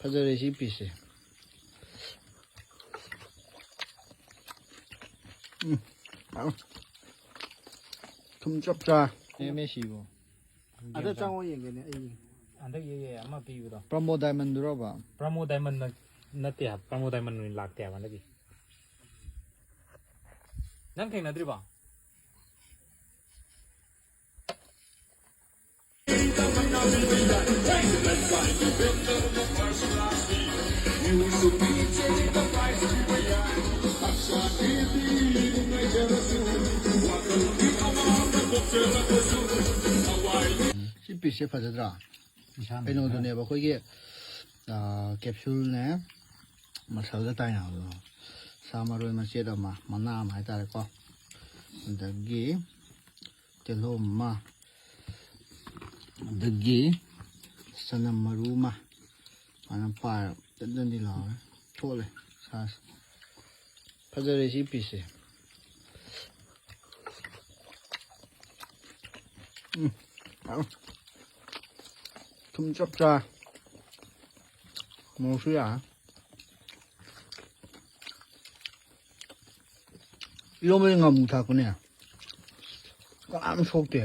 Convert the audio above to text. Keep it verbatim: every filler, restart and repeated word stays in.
ꯐꯖꯔꯦ ꯁꯤ ꯄꯤꯁꯁꯦ꯫ ꯎꯝ, ꯍꯥꯎ꯫ ꯊꯨꯝ ꯆꯞ ꯆꯥ꯫ ꯑꯦꯝ ꯑꯦ ꯁꯤꯕꯨ꯫ ꯑꯗ ꯆꯪꯉꯣ ꯌꯦꯡꯒꯦꯅꯦ ꯑꯩ꯫ ꯍꯟꯗꯛ ꯌꯦ ꯑꯃ ꯄꯤꯕꯗꯣ꯫ ꯄ꯭ꯔꯃꯣ ꯗꯥꯏꯃꯟꯗꯨꯔꯣꯕ? ꯄ꯭ꯔꯃꯣ ꯗꯥꯏꯃꯟ ꯅ-, ꯅꯠꯇꯦ ꯍꯥꯏꯕ꯫ ꯄ꯭ꯔꯃꯣ ꯗꯥꯏꯃꯟ ꯑꯣꯏꯅ ꯂꯥꯛꯇꯦ ꯍꯥꯏꯕ ꯍꯟꯗꯛꯀꯤ꯫ ꯅꯪ ꯊꯦꯡꯅꯗ꯭ꯔꯤꯕꯣ? ꯁꯤ ꯄꯤꯁꯁꯦ ꯐꯖꯗ꯭ꯔꯥ? ꯏꯁꯥꯅ ꯀꯩꯅꯣꯗꯨꯅꯦꯕ ꯑꯩꯈꯣꯏꯒꯤ, ꯑꯥ, ꯀꯦꯞꯁꯨꯜꯅꯦ, ꯃꯁꯜꯒ ꯇꯥꯏꯅꯕꯗꯣ꯫ ꯁꯥ ꯃꯔꯣꯏ ꯃꯆꯦꯠ ꯑꯃ, ꯃꯅꯥ ꯑꯃ ꯍꯥꯏꯇꯥꯔꯦꯀꯣ꯫ ꯑꯗꯒꯤ ꯇꯤꯜꯍꯧ ꯑꯃ, ꯑꯗꯒꯤ ꯆꯅꯝ ꯃꯔꯨ ꯑꯃ, ꯐꯖꯅ ꯄꯥꯏꯔ ꯗꯟ ꯗꯟꯗꯤ ꯂꯥꯎꯔꯦ꯫ ꯊꯣꯠꯂꯦ ꯁꯥꯁꯦ꯫ ꯐꯖꯔꯦ ꯁꯤ ꯄꯤꯁꯁꯦ꯫ ꯎꯝ, ꯍꯥꯎ꯫ ꯊꯨꯝ ꯆꯞ ꯆꯥ꯫ ꯃꯣꯔꯣꯛꯁꯨ ꯌꯥꯔꯦ꯫ ꯏꯔꯣꯝꯕꯗꯤ ꯉꯥꯃꯨ ꯊꯥꯛꯄꯅꯦ꯫ ꯀꯅꯥꯝ ꯁꯣꯛꯇꯦ꯫